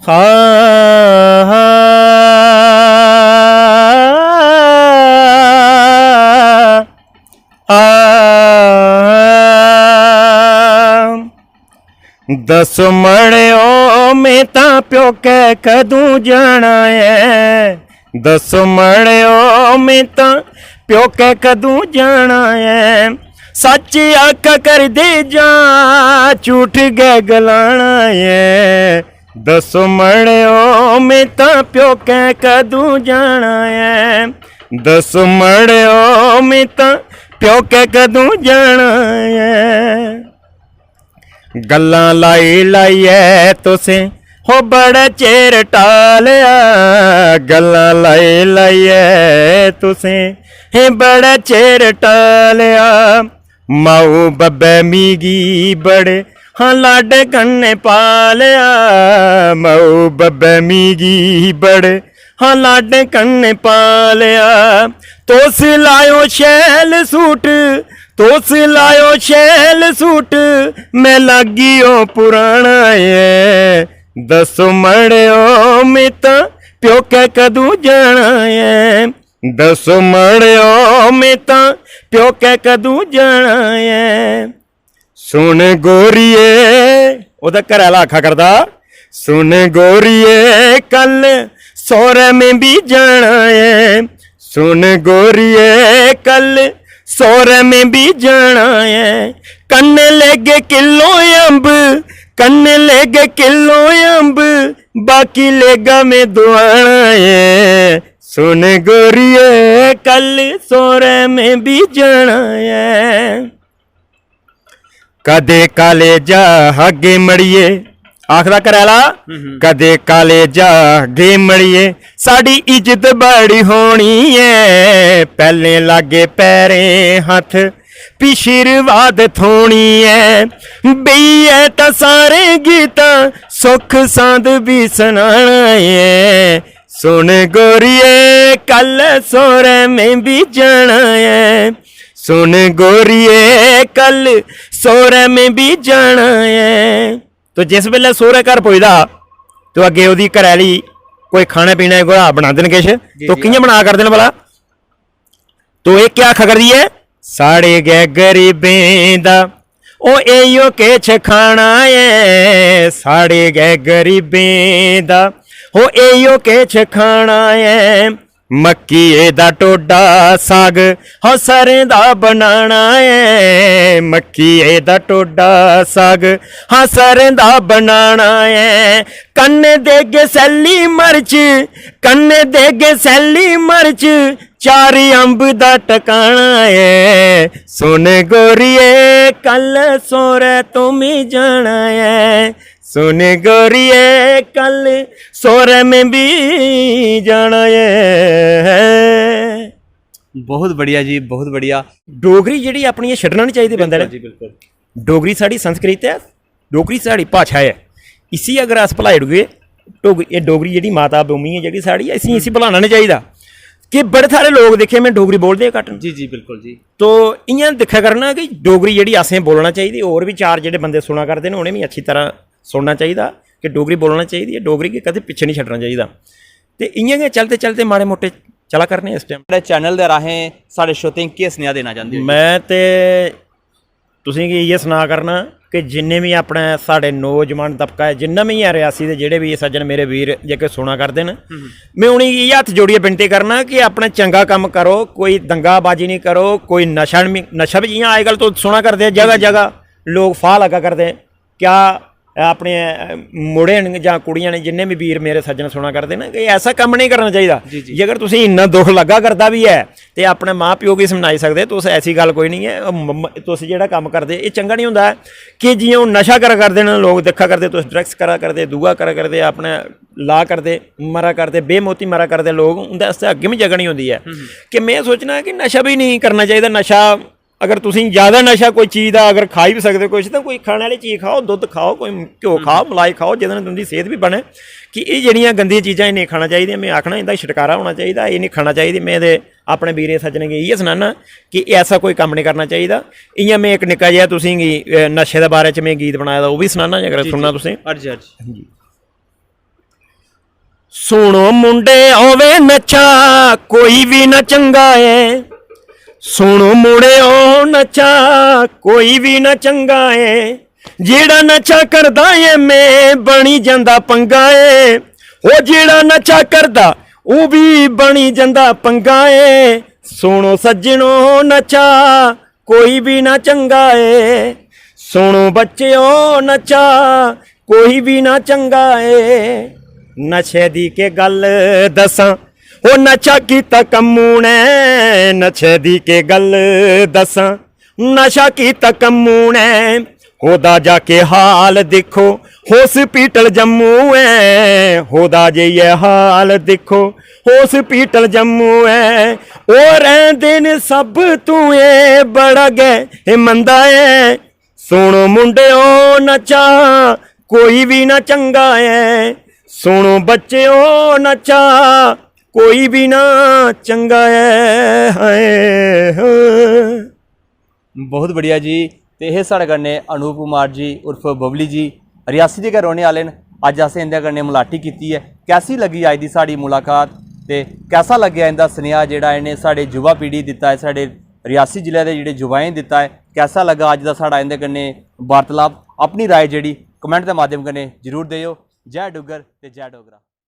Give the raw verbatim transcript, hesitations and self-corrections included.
हा, हा, आ, दस मड़ेओ, में तां प्योकै कदूं जाना ऐ? दस मड़ेओ, में तां प्योकै कदूं जाना ऐ? सच्च आखा करदे जां झूठ गै गलाना ऐ? दस मड़ेओ, में तां प्योकै कदूं जाना ऐ? दस मड़ेओ, में तां प्योकै कदूं जाना ऐ? गल्लां लाई लाइयै तुसें, हो, बड़ा चिर टालेआ। गल्लां लाई लाइयै तुसें, हे, बड़ा चिर टालेआ। माऊ बब्बै मिगी बड़े, हां, लाडे कन्नै पालेआ। माऊ बब्बै मिगी बड़े, हां, लाडे कन्नै पालेआ। तुस लायो शैल सूट, तुस लायो शैल सूट, में लागी ओ पुराना ऐ। दस्सो मड़ेओ, में तां प्योकै कदूं जाना ऐ? दस्सो मड़ेओ, में तां प्योकै कदूं जाना ऐ? सुन गोरिये, ओह्दा घरै आह्ला आखा करदा, सुन गोरिये, कल सौरै में बी जाना ऐ। सुन गोरिये, कल सौरै में बी जाना ऐ। कन्नै लेगे किलो अम्ब, कन्नै लेगे किलो अम्ब, बाकी लेगा में दुआना ऐ। सुन गोरिये, कल सौरै में बी जाना ऐ। कदे कालेजा हा गे मड़िये, आखदा घरै आह्ला, हम्म। कदे कालेजा गे मड़िये, साढ़ी इज्जत बड़ी होनी ऐ। पैह्लें लागे पैरें हत्थ, फ्ही शीरवाद थ्होनी ऐ। बेहियै तां सारें गी तां सुख सांद बी सनाना ऐ। सुन गोरिये, कल सौरै में बी जाना ऐ। सुन गोरिये, कल सौरै में बी जाना ऐ। तो जिस बेल्लै सौरै घर पुजदा, तो अग्गें ओह्दी घरै आह्ली कोई खाने पीने दी कोई बनांदे न किश, जी, तो जी, कि'यां हाँ। बना करदे न भला? तो एह् क्या आखा करदी ऐ? साढ़े गै गरीबें दा ओ एइयो किश खाना ऐ, साढ़े गै गरीबें दा ओ एइयो किश खाना ऐ। मक्किये दा टोडा साग, हो सरें दा बनाना ऐ। मक्किये दा टोडा साग, हां सरें दा बनाना ऐ। कन्नै देगे सैल्ली मर्च, कन्नै देगे सैल्ली मर्च, चार अम्ब दा टकाना ऐ। सुन गोरिये, कल सौरै तूं बी जाना ऐ। सुन गोरिये, कल सौरै में बी जाना ऐ। बहुत बढ़िया जी, बहुत बढ़िया। डोगरी जेह्ड़ी अपनी, एह् छड्डना निं चाहिदी बंदे ने। बिल्कुल जी, बिल्कुल। डोगरी साढ़ी संस्कृत ऐ, डोगरी साढ़ी भाशा ऐ। इसी अगर अस भुलाई ओड़गे, डोगरी, एह् डोगरी जेह्ड़ी माता भूमि ऐ जेह्ड़ी साढ़ी, इसी, इसी भुलाना निं चाहिदा। कि बड़े सारे लोक दिक्खे में, डोगरी बोलदे गै घट्ट न। जी, जी, बिल्कुल जी। तो इ'यां दिक्खा करना कि डोगरी जेह्ड़ी असें बोलना चाहिदी, होर बी चार जेह्ड़े बंदे सुना करदे न, उ'नें बी अच्छी तरह सुनना चाहिदा कि डोगरी बोलना चाहिदी ऐ, डोगरी गी कदें पिच्छे निं छड्डना चाहिदा। ते इ'यां गै चलदे चलदे माड़े मुट्टे चला करने इस टाइम। साढ़े चैनल दे राहें साढ़े श्रोतें गी केह् सनेहा देना चांह्दे ओ जी? में ते तुसें गी इ'यै सनाऽ करना कि जिन्ने बी अपने साढ़े नौजवान तबका ऐ, जिन्ना बी ऐ रियासी दे, जेह्ड़े बी सज्जन मेरे वीर जेह्के सुना करदे न, हम्म। में उ'नेंगी इ'यै हत्थ जोड़ियै विनती करना कि अपना चंगा कम्म करो, कोई दंगाबाजी निं करो, कोई नशा निं, नशा बी जि'यां अजकल तुस सुना करदे जगह जी, जी। जगह लोक फाह् लग्गा करदे। क्या अपने, अ, मुड़े न जां कुड़ियां न, जिन्ने बी वीर मेरे सज्जन सुना करदे न, कि ऐसा कम्म नेईं करना चाहिदा। जी, जी। जेकर तुसें इन्ना दुख लग्गा करदा बी ऐ, ते अपने मां प्यो गी समझाई सकदे, तुस, ऐसी गल्ल कोई निं ऐ। म-, म-, तुस जेह्ड़ा कम्म करदे, एह् चंगा निं होंदा ऐ। कि जि'यां हून नशा करा करदे न लोक, दिक्खा करदे, तुस drugs करा करदे, दूआ करा करदे, अपने ला करदे, मरा करदे, बेमौती मरा करदे लोक, उं'दे आस्तै अग्गें बी जगह निं होंदी ऐ। हम्म। कि में सोचना कि नशा बी निं करना चाहिदा। नशा अगर तुसें ज्यादा नशा कोई चीज दा अगर खाई बी सकदे कुछ, तां कोई खाने आह्ली चीज खाओ, दुद्ध खाओ, कोई घ्यो खाओ, मलाई खाओ, जेह्दे नै तुं'दी सेह्त बी बनै। कि एह् जेह्ड़ियां गंदियां चीजां एह् नेईं खाना चाहिदियां। में आखना इं'दा छुटकारा होना चाहिदा, एह् नेईं खाना चाहिदी। में ते अपने वीरें सज्जनें गी इ'यै सनान्ना कि ऐसा कोई कम्म नेईं करना चाहिदा। इ'यां में इक निक्का जेहा तुसें गी, अ, नशे दे बारे च में गीत बनाए दा, ओह् बी सनान्ना, जेकर जी, सुनना जी। तुसें। अर्ज, अर्ज। जी। सुनो मुंडे, ओवे नशा कोई भी ना चंगा ऐ। सुनो मुंडे, ओ नशा कोई भी ना चंगा ऐ। जेड़ा नशा करदा ऐ, में बनी जंदा पंगा ऐ। ओ जेड़ा नशा करदा, ओ भी बनी जंदा पंगा ऐ। सुनो सज्जनो, नशा कोई भी ना चंगा ऐ। सुनो बच्चेओ, नशा कोई भी ना चंगा ऐ। नशे दी के गल्ल दस्सां, ओ नशा कीता कम्मू ने। नशे दी के गल्ल दस्सां, नशा कीता कम्मू ने। होदा जाके हाल दिक्खो, हॉस्पिटल जम्मू ऐ। होदा जाइयै हाल दिक्खो, हॉस्पिटल जम्मू ऐ। ओ रैंदे न सब तू, ए बड़ा गै ए मंदा ऐ। सुनो मुंडेओ, नशा कोई भी ना चंगा ऐ। सुनो बच्चेओ, नशा कोई भी ना चंगा ऐ। हाय, हाय। बहुत बढ़िया जी। ते एह् साढ़े कन्नै अनूप कुमार जी उर्फ बबली जी, रियासी दे गै रौह्ने आह्ले न। अज्ज असें इं'दे कन्नै मलाटी कीती ऐ। कैसी लग्गी अज्ज दी साढ़ी मुलाकात ते कैसा लग्गेआ इं'दा सनेहा, जेह्ड़ा इ'नें साढ़े युवा पीढ़ी दित्ता ऐ, साढ़े रियासी जिले दे जेह्ड़े युवाएं दित्ता ऐ? कैसा लग्गा अज्ज दा साढ़ा इं'दे कन्नै वार्तालाप? अपनी राय जेह्ड़ी कमेंट दे माध्यम कन्नै जरूर देओ। जय डुग्गर ते जय डोगरा।